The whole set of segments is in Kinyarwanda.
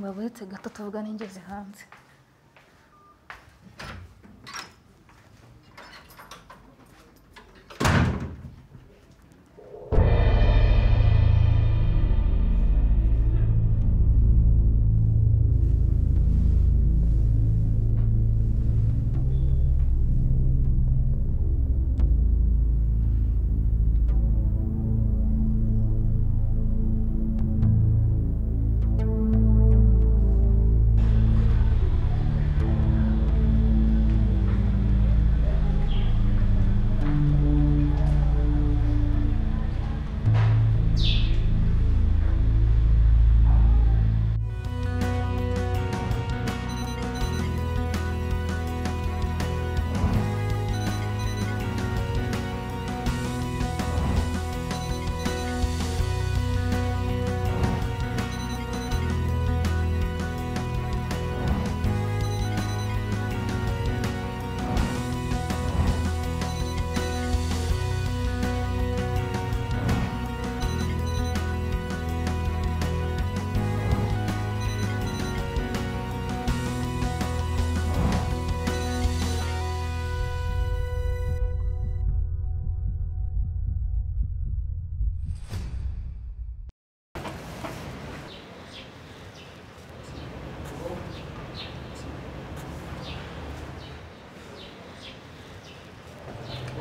Mbaburetse gato tuvugane ngeze hanze.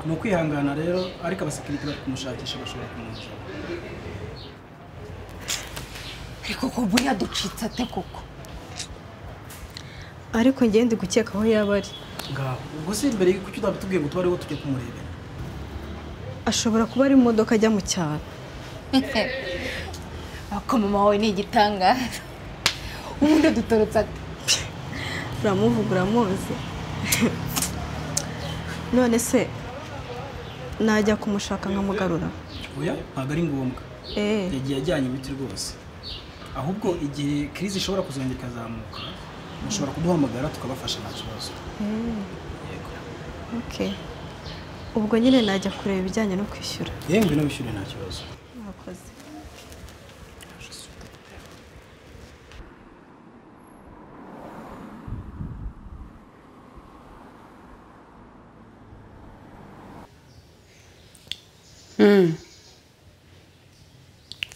Ni ukwihangana rero ariko abasekirite bari kumushakisha bashobora kumuzana. Ariko ko buriya ducitse ate koko? Ariko njye ndi gukeka aho yaba ari. Ngaho ubwo si imbere kuki utabitubwiye ngo tube ariho tujye kumurebera? Ashobora kuba ari mu modoka ajya mu cyaro. Ako mama wawe ni igitangaza. Ubundi dutorotse ate? Uramuvuga uramuzi. None se najya kumushaka nkamugarura? Oya ntabwo ari ngombwa. Yagiye ajyanye imiti rwose. Ahubwo igihe crise ishobora kuzongera ikazamuka mushobora kuduhamagara tukabafasha nta kibazo. Yego. Okay. Ubwo nyine najya kureba ibijyanye no kwishyura. Yego ngwino wishyure nta kibazo. Murakoze.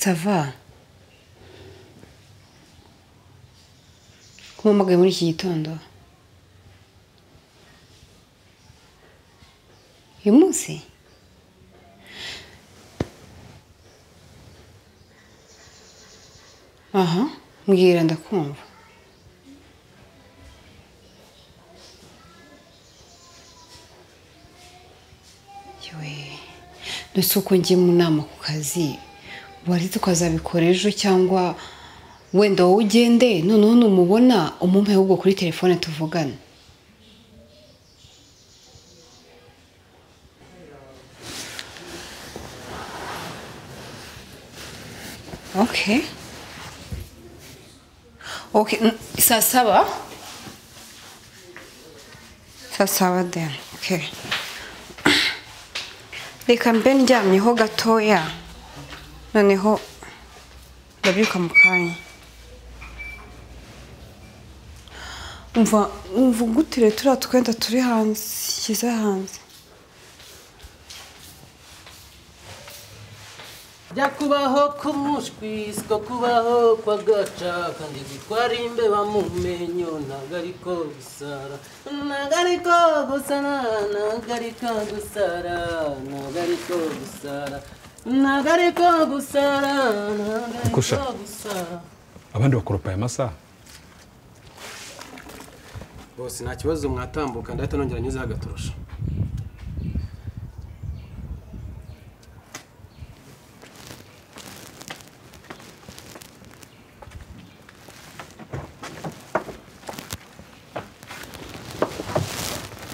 Ça va? Kumpamagaye muri iki gitondo? Uyu munsi? Aha, mbwira ndakumva. Yewe, ndetse uko ngiye mu nama ku kazi, wari tukazabikora ejo cyangwa wenda wowe ugende noneho numubona umumpe ahubwo kuri telefone tuvugane. Okay. Okay, saa saba? Saa saba then. Okay. Reka mbe ndyamyeho gatoya. Noneho ndabyuka mu kanya. Umva ugutire turiya twenda turi hanze, shyize hanze. Jya kubaho k'umushwi siko kubaho kwa gaca kandi gutwara imbeba mu menyo ntabwo ariko gusara ntabwo ariko gusara ntabwo ariko gusara ntabwo ariko gusara ntabwo ariko gusara ntabwo ariko gusara. Abandi bakoropa aya masaha bose nta kibazo mwatambuka ndahita nongera nyuzeho agatorosha.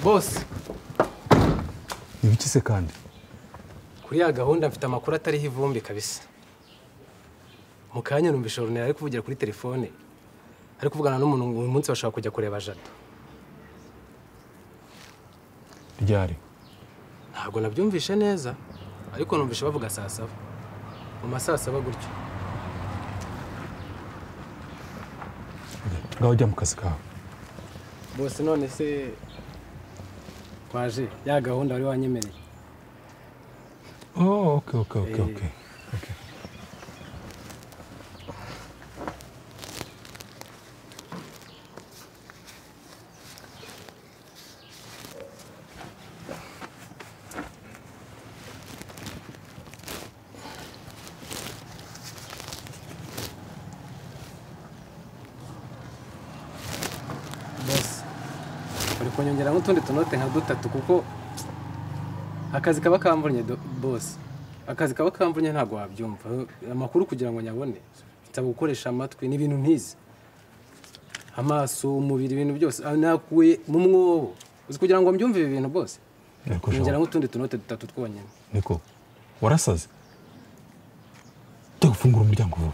Boss, ibiki se kandi? Kuri ya gahunda mfite amakuru atariho ivumbi kabisa. Mu kanya numvisha Ornella ari kuvugira kuri telefone, ari kuvugana n'umuntu uyu munsi bashaka kujya kureba Jado. Ryari? Ntabwo nabyumvishe neza, ariko numvishe bavuga saa saba. Mu ma saa saba gutyo. Ngaho jya mu kazi kawe. Bose none se waje ya gahunda wari wanyemereye. Oh, okay. Konyongera n'utundi tunote nka dutatu kuko akazi kaba kamvunye boss. Akazi kaba kamvunye ntago wabyumva. Amakuru kugira ngo nyabone nsaba gukoresha amatwi n'ibintu ntizi. Amaso, umubiri, ibintu byose nakuye mu mwobo. Uzi kugira ngo mbyumve ibi bintu boss. Konyongera n'utundi tunote dutatu twonyine. Niko warasaze. Jya gufungura umuryango vuba.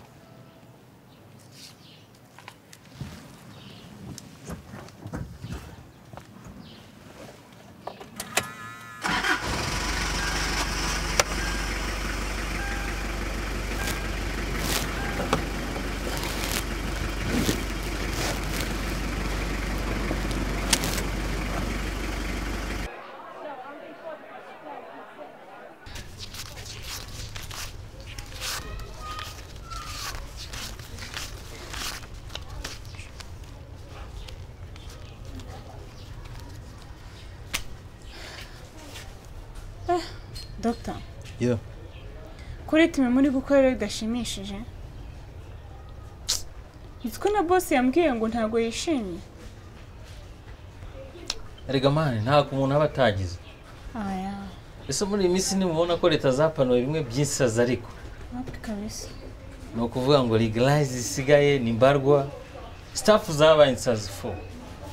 Doctor. Yeah. Kuri time muri gukorera bidashimishije. Nitwe na boss yambwiye ngo ntago yishimye. Erega mani ntago umuntu aba atagize. Aya. Ese muri iyi minsi nimubona ko leta zapanuye bimwe by'insazi ariko. Wapi kabisa. Ni ukuvuga ngo legalize isigaye ni mbarwa. Staff zabaye insazi fo.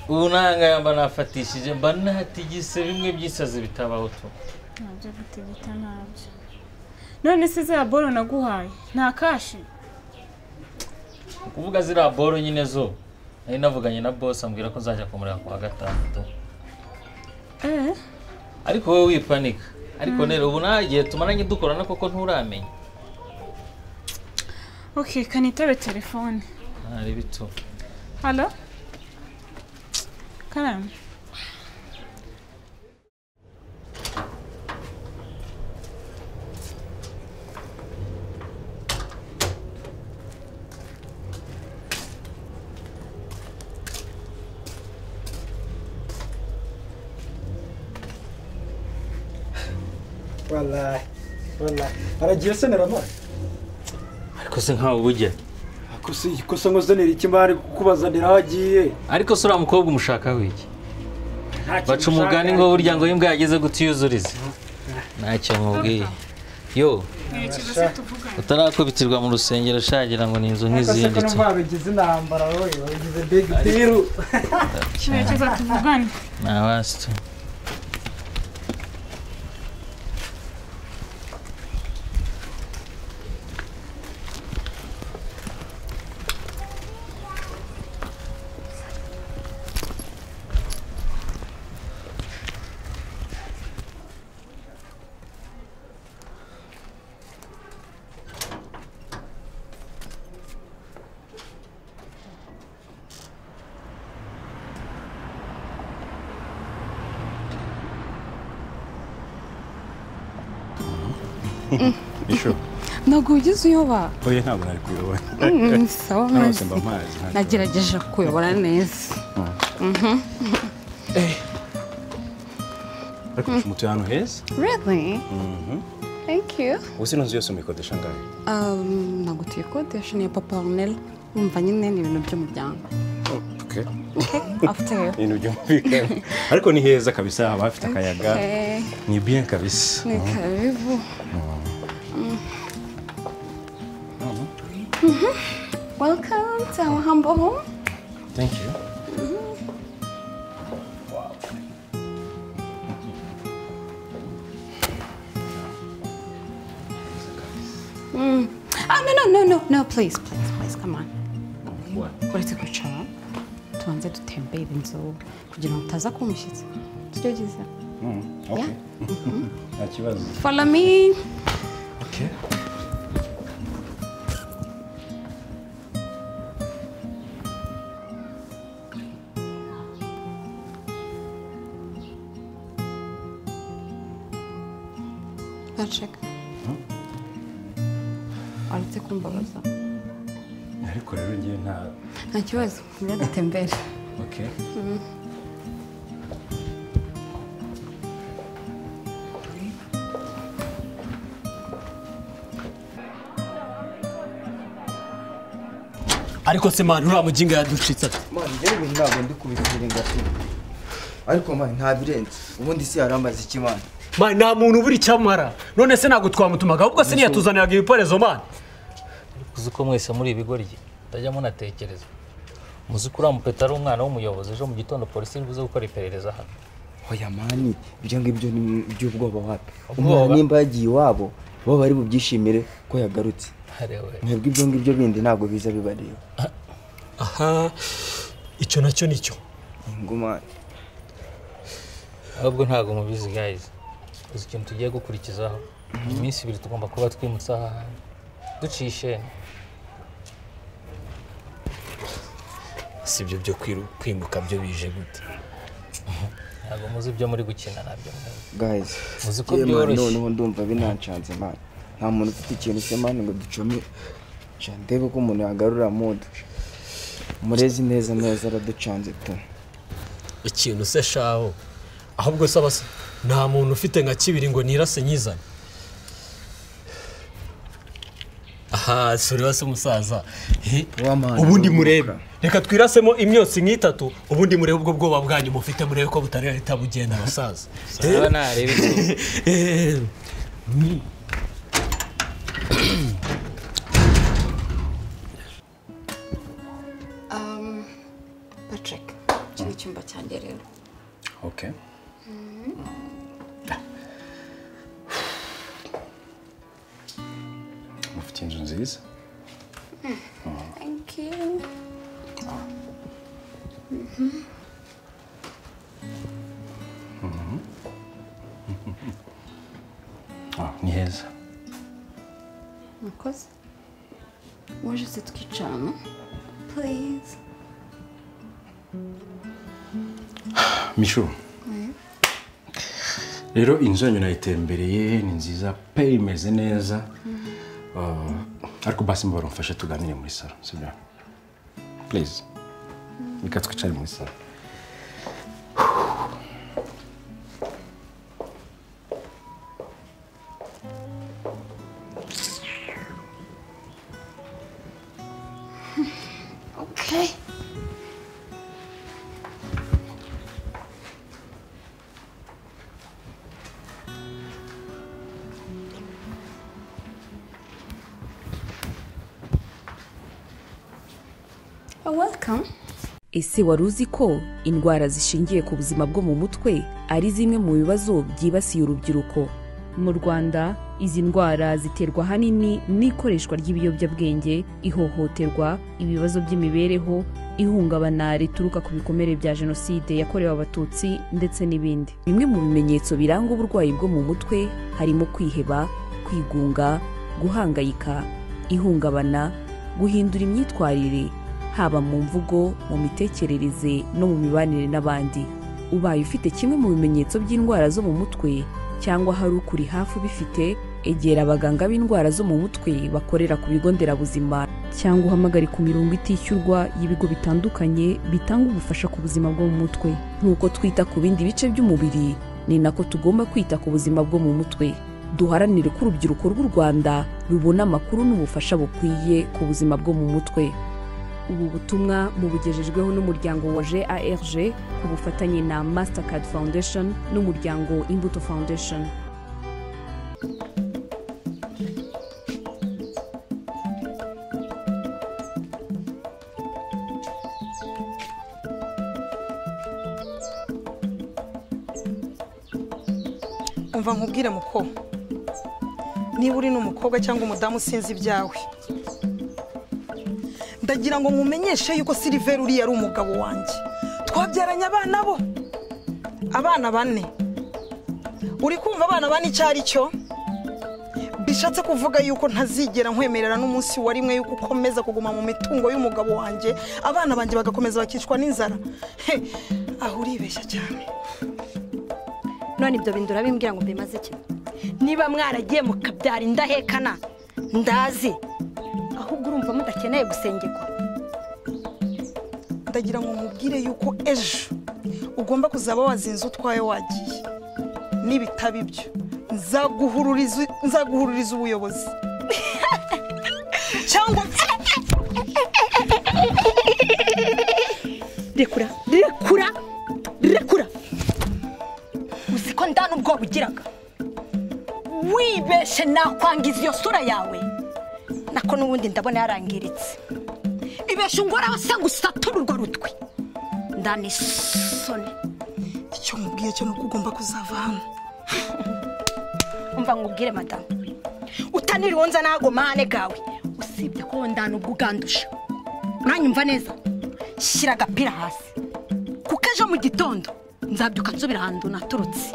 Ubu nanga yamba nafatishije mba natigise bimwe by'insazi bitabaho to. Ntabyo gutegeta ntabyo. None se za boro naguhaye nta kashi? Kuvuga zira boro nyine zo. Nari navuganye na boss ambwira ko nzajya kumureba ku wa gatandatu. Ariko wowe wipanika. Ariko nero ubu nagiye tumaranye dukorana koko nturamenya. Okay, kanitabe telefone. Ari bito. Hello? Karam. Wallahi, wallahi. Aragiye se nerama? Ariko se nkawe ubujya. Ariko se ikosa ngo zanira iki mari kukubazanira agiye. Ariko se ura mukobwa umushaka wiki? Baca umugani ngo burya ngo imbwa yageze gutiyuzuriza. Ntacyo mubwiye. Yo. Utarakubitirwa mu rusengero shagira ngo ni inzu nk'izindi. Ariko se ko babigize intambara wowe, babigize big deal. Cyerekeza tuvugane. Nabasto. Isho. Ntabwo wigeze uyoba. Oya ntabwo nari kuyobora. Sawa mwaze. Nagerageje kuyobora neza. Ariko mutuye ahantu heza. Really? Thank you. Ubu ino nzu yose muyikodesha angahe? Ntabwo tuyikodesha ni iya papa Ornella. Umva nyine ni ibintu by'umuryango. Okay. After you. Ibintu byumvikana. Ariko ni heza kabisa, haba hafite akayaga. Ni bien kabisa. Ni karibu. Welcome to our humble home. Thank you. Wow. Ah, no, please, please, please, come on. What? Uretse kwicara tubanze dutembere inzu kugira ngo utaza kuba umushyitsi. Sibyo byiza? Okay. Nta kibazo. Follow me. Okay. Patrick. Aretse kumbabaza. Ariko rero ngiye nta kibazo, biradutembera. Okay. Ariko se man uriya muginga yaducitse ati man njyewe ibintu ntabwo ndi kubifiringa pe ariko man nta birenze ubundi si yaramaze iki man man nta muntu ubura icyamara none se ntabwo twamutumaga ahubwo se ntiyatuzaniraga ibiporezo man uzi ko mwese muri ibigoryi mutajya munatekereza muzi ko uriya mupeta ari umwana w'umuyobozi ejo mu gitondo polisi iri buze gukora iperereza hano oya mani ibyo ngibyo ni iby'ubwoba wapi umwana nimba yagiye iwabo bo bari bubyishimire ko yagarutse mwebwe ibyo ngibyo bindi ntabwo biza bibareba aha icyo nacyo nicyo inguma ahubwo ntabwo mubizi guys uzi ikintu tugiye gukurikizaho iminsi ibiri tugomba kuba twimutse aha hantu duciye isheni si ibyo byo kwimuka byo bije gute ntabwo muzi ibyo muri gukina nabyo guys muzi ko byoroshye noneho ndumva binancanze man nta muntu ufite ikintu se man ngo ducome ndebe ko umuntu yagarura mood murezi neza neza araducanze pe ikintu se shaho ahubwo se abasa nta muntu ufite nka kibiri ngo nirase nyizane aha suri wase umusaza ubundi murebe reka twirasemo imyotsi nk'itatu ubundi murebe ubwo bwoba bwanyu mufite murebe ko butari leta bugenda abasaza Patrick, iki ni icyumba cyanjye rero. Okay. Mufite inzu nziza. Thank you. Ni heza. Murakoze. Waje se tukicarana? Please. Mishu. Rero inzu yanyu nayitembereye ni nziza pe imeze neza. Ariko basi mbora mfashe tuganire muri salo, sibyo? Please. Reka twicare muri salo. Okay. Welcome. Ese wari uzi ko indwara zishingiye ku buzima bwo mu mutwe ari zimwe mu bibazo byibasiye urubyiruko mu Rwanda? Izi ndwara ziterwa ahanini n'ikoreshwa ry'ibiyobyabwenge, ihohoterwa, ibibazo by'imibereho, ihungabana rituruka ku bikomere bya jenoside yakorewe Abatutsi ndetse n'ibindi. Bimwe mu bimenyetso biranga uburwayi bwo mu mutwe harimo kwiheba, kwigunga, guhangayika, ihungabana, guhindura imyitwarire haba mu mvugo, mu mitekerereze no mu mibanire n'abandi. Ubaye ufite kimwe mu bimenyetso by'indwara zo mu mutwe cyangwa hari ukuri hafi ubifite, egera abaganga b'indwara zo mu mutwe bakorera ku bigo nderabuzima cyangwa uhamagare ku mirongo itishyurwa y'ibigo bitandukanye bitanga ubufasha ku buzima bwo mu mutwe. Nk'uko twita ku bindi bice by'umubiri, ni nako tugomba kwita ku buzima bwo mu mutwe. Duharanire ko urubyiruko rw'u Rwanda rubona amakuru n'ubufasha bukwiye ku buzima bwo mu mutwe. Ubu butumwa mubugejejweho n'umuryango wa GARG ku bufatanye na Mastercard Foundation n'umuryango Imbuto Foundation. Umva nkubwire muko, niba uri n'umukobwa cyangwa umudamu sinzi ibyawe, ndagira ngo nkumenyeshe yuko Silver uriya ari umugabo wanjye. Twabyaranye abana bo, abana bane. Uri kumva abana bane icyo ari cyo? Bishatse kuvuga yuko ntazigera nkwemerera n'umunsi wa rimwe yuko ukomeza kuguma mu mitungo y'umugabo wanjye, abana banjye bagakomeza bakicwa n'inzara. Aho uribeshya cyane. None ibyo bintu urabimbwira ngo mbimaze iki? Niba mwaragiye mukabyara indahekana ndazi, ahubwo urumva mudakeneye gusengerwa. Ndagira ngo nkubwire yuko ejo ugomba kuzaba wazinze utwaye wagiye. Nibitaba ibyo nzaguhururiza ubuyobozi. Cyangwa rekura rekura rekura. Uzi ko nda n'ubwoba ugiraga, wibeshe nakwangiza iyo sura yawe, nako n'ubundi ndabona yarangiritse. Ibeshe ungora wasa gusatura urwo rutwe, ndani isoni. Icyo nkubwiye cyo nuko ugomba kuzava hano. Umva nkubwire madamu, utaniriwe nza nago mahane gawe, usibye ko ndana ubwo ugandusha. Uranyumva neza? Shyira agapira hasi, kuko ejo mu gitondo nzabyuka nsubira ahantu naturutse,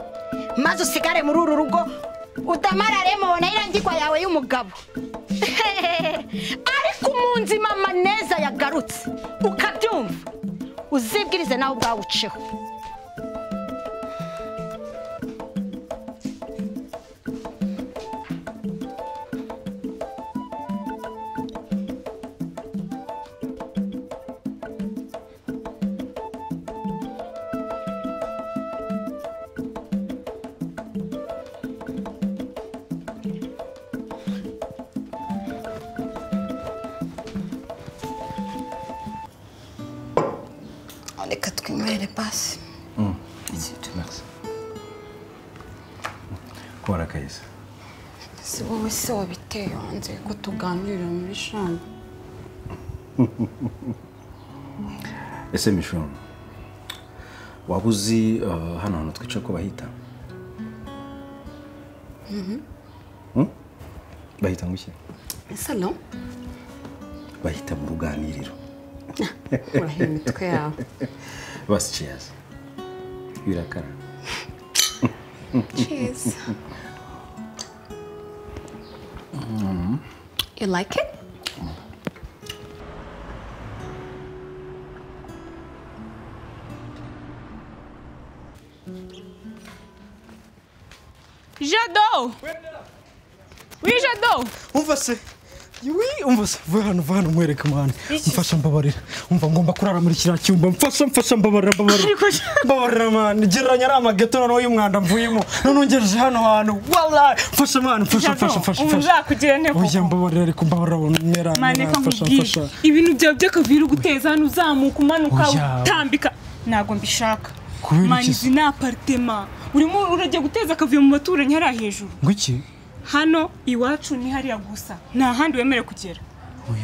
maze usigare muri uru rugo udamararemo na irangirwa yawe y'umugabo. Ariko umunzi mama neza yagarutse ukabyumva, uzibwirize nawe ubwawe uceho. Reka twinywere basi. Merci. Ko warakaye se? Si wowe se wabiteye hanze ko tuganirira muri shamba. Ese Misho, waba uzi hano hantu twica ko bahita? Bahita ngo iki? Salon. Bahita mu ruganiriro. Urahe imitwe yawe. Basi cheers. Birakara. Cheers. You like it? Jado! Oui, Jado! Umva se. Oui, umva se. Va hano, va hano nkwereke mwana. Mfasha mbabarira. Umva ngomba kurara muri kiriya cyumba. Mfasha, mfasha mbabarira, mbabarira. Mbabarira mwana. Gereranya ari amageto noneho y'umwanda mvuyemo. None ungejeje hano hantu. Wallahi. Mfasha mwana, mfasha, mfasha, mfasha. Uzakugira nte koko? Oya mbabarira ariko mbabarira mera. Mfasha, mfasha. Ibintu byawe by'akavuyo guteza hano uzamuka umanuka utambika. Ntago mbishaka. Mani izi ni apartema. Urimo urajya guteza akavuyo mu baturanyi hariya hejuru. Ngwiki? Hano iwacu ni hariya gusa, nta handi wemerewe kugera.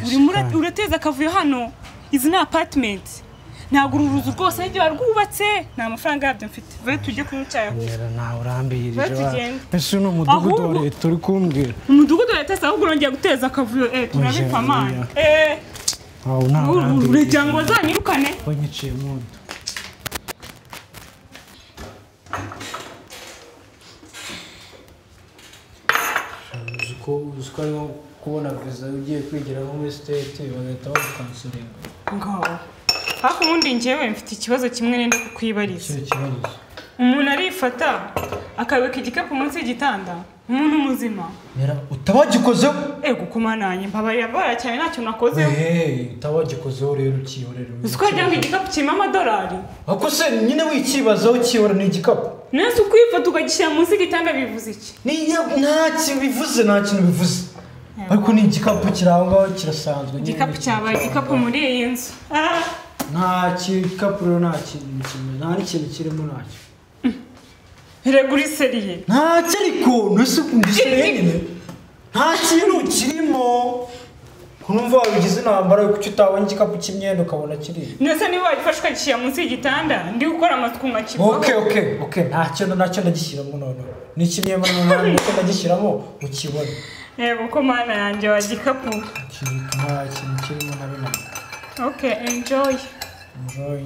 Urimo urateza akavuyo hano, izi ni apartment. Ntabwo uru ruzu rwose n'ibyo barwubatse, nta mafaranga yabyo mfite. Vayo tujye kunywa icyayi ahubwo. Mera nawe urambihirije. Ese uno mudugudu wa leta uri kumbwira? Umudugudu wa leta se ahubwo urongera guteza akavuyo, turabipfa amana. Uragira ngo bazanyirukane? Wanyiciye mudu. Uzi ko arimo kubona viza ugiye kwigira nko muri siteti bagahita bagukansuringa. Ngaho ariko ubundi njyewe mfite ikibazo kimwe nenda kukwibariza. Umuntu arifata akabika igikapu munsi y'igitanda, umuntu muzima. Utabagikozeho? Ego kumananye mbabarira mbabara cyane ntacyo nakozeho. Utabagikozeho rero ukihorera. Uzi ko wagira ngo igikapu kirimo amadolari? Ariko se nyine wikibazaho ukihora ni igikapu. Nese ukwifata ukagishyira munsi y'igitanda bivuze iki? Nta kintu bivuze, nta kintu bivuze. Ariko ni igikapu kiri aho ngaho kirasanzwe. Igikapu cyabaye igikapu muri iyi nzu. Nta gikapu rero nta kintu kimwe, nta n'ikintu kirimo ntacyo. Erega uri seriye? Ntacyo ariko, ntese ndi seriye nyine. Nta kintu kirimo. Numva wabigize intambara yo kuki utabonye igikapu cy'imyenda ukabona kiriya. Nese niba wagifashe ukagishyira munsi y'igitanda, ndi gukora amasuku nkakibona. Okay, ntacyo nacyo ndagishyiramo noneho. Ni ikimyenda noneho nacyo ndagishyiramo ukibona. Yego ko mana yanjye wa gikapu. Nta kintu kirimo na bimwe. Okay, enjoy. Enjoy.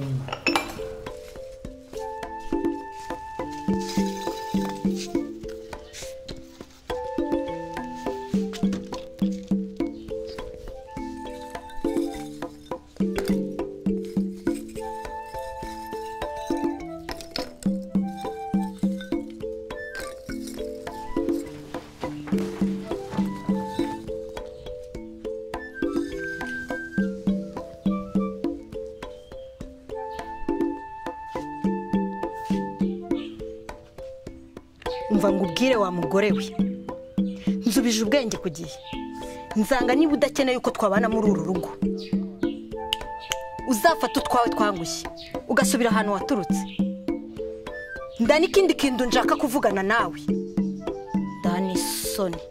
Umva ngubwire wa mugore we, nzubije ubwenge ku gihe. Nzanga niba udakeneye uko twabana muri uru rugo, uzafata utwawe twangushye ugasubira ahantu waturutse. Ndani ikindi kintu nshaka kuvugana nawe, ndani soni.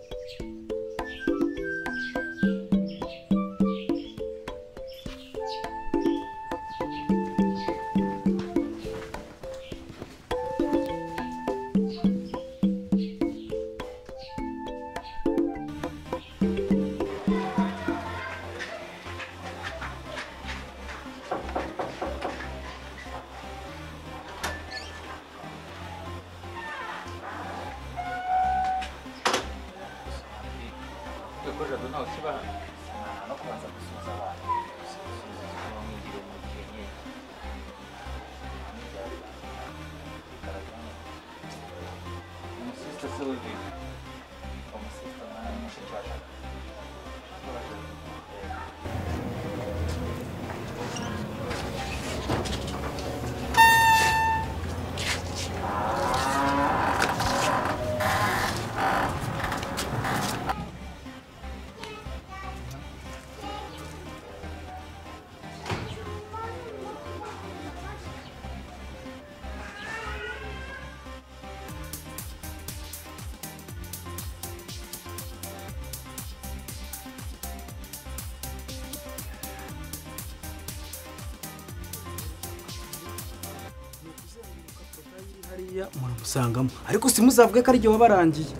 Muramusangamo ariko simuzavuge ko ari igihe wabarangiye.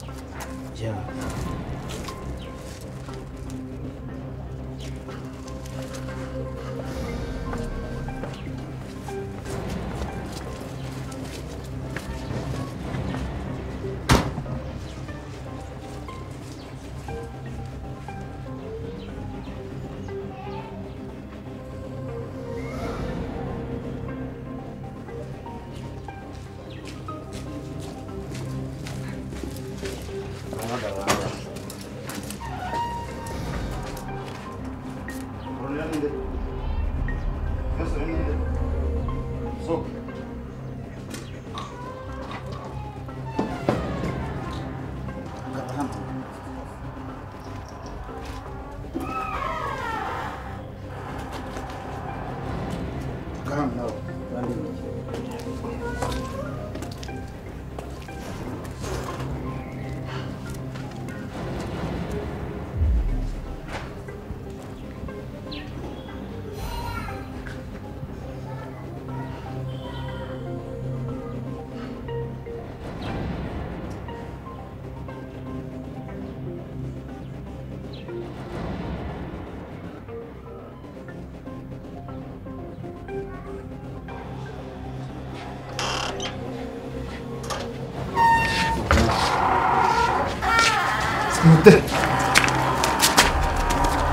Ya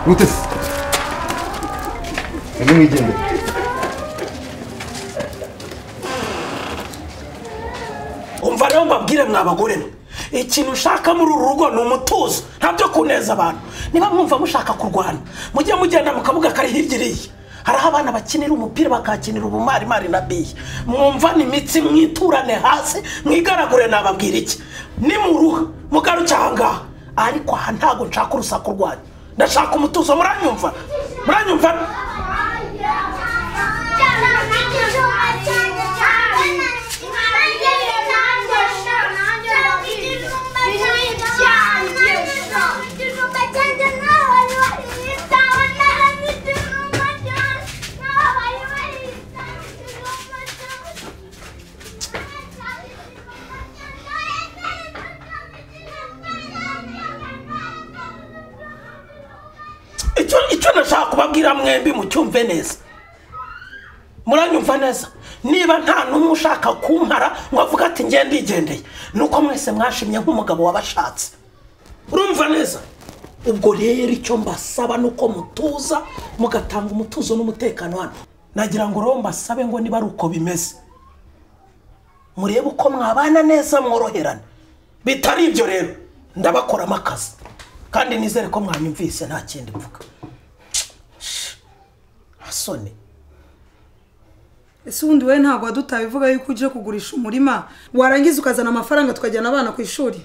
Mutesi. Emi mwigendere. Umva rero mbabwire mwa bagore mwe, ikintu ushaka muri uru rugo ni umutuzo, ntabyo kuneza abantu. Niba mwumva mushaka kurwana, mujye mugenda mu kabuga kari hirya iriya. Hariho abana bakinira umupira bakakinira ubumarimari na biye. Mwumva ni imitsi mwiturane hasi, mwigaragure nababwira iki. Nimuruha mugaruke aha ngaha. Ariko aha ntago nshaka urusaku rwanyu. Ndashaka umutuzo, muranyumva? Muranyumva? Icyo nashaka kubabwira mwembi mucyumve neza. Muranyumva neza? Niba nta numwe ushaka kumpara ngo avuga ati ngiye ndigendeye, nuko mwese mwashimye nk'umugabo wabashatse. Urumva neza? Ubwo rero icyo mbasaba nuko mutuza mugatanga umutuzo n'umutekano hano. Nagira ngo rero mbasabe ngo niba ari uko bimeze, murebe uko mwabana neza mworoherana. Bitari ibyo rero ndabakoramo akazi, kandi nizere ko mwanyumvise nta kindi mvuga. Asoni Ese ubundi wowe ntabwo wadutaye uvuga yuko uje kugurisha umurima warangiza ukazana amafaranga tukajyana abana ku ishuri?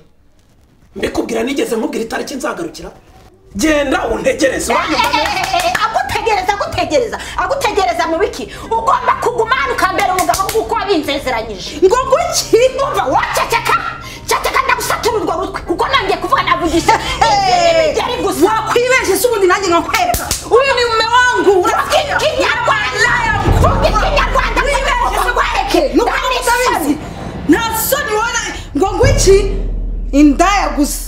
Mbikubwira nigeze nkubwira itariki nzagarukira? Genda untegereze uranyumva neza. Agutegereza agutegereza agutegereza mu biki? Ugomba kuguma hano ukambera umugabo kuko wabinsezeranyije. Ngo guki? Umva waceceka ceceka ndagusatura urwo rutwe kuko nangiye kuvuga navugisha imigeri gusa. Wakwibeshye se ubundi nanjye nkakwereka. Uyu ni mume wangu. Urasikia Kinyarwanda. Vuga Ikinyarwanda nkwereke. Nuko utabizi. Nta soni wona ngo ngwiki indaya gusa.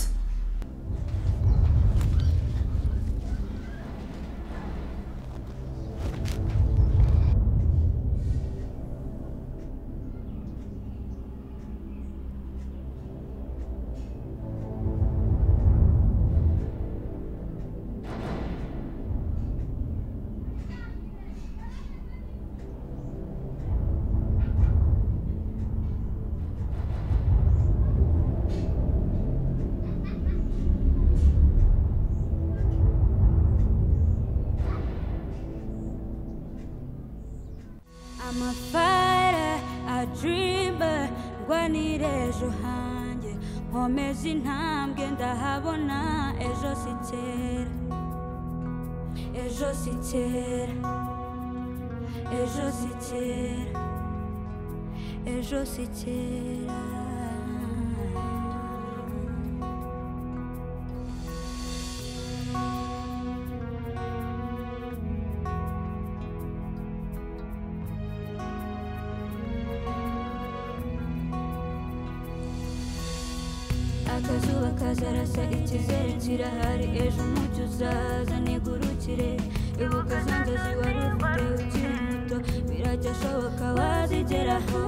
I'm a fighter, a dreamer, ndwanira ejo hanjye nkomeza intambwe ndahabona ejo si kera, ejo si kera, ejo si kera, ejo si kera. Akazuba kazarasa icyizere kirahari ejo umucyo uzaza nigurukire ibuka za nzozi wari ufite ukiri muto biracyashoboka wazigeraho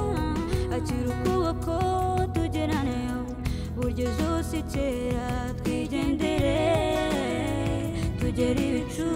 akira ukuboko tugeraneyo buryo zose kera twigendere tugere ibicu.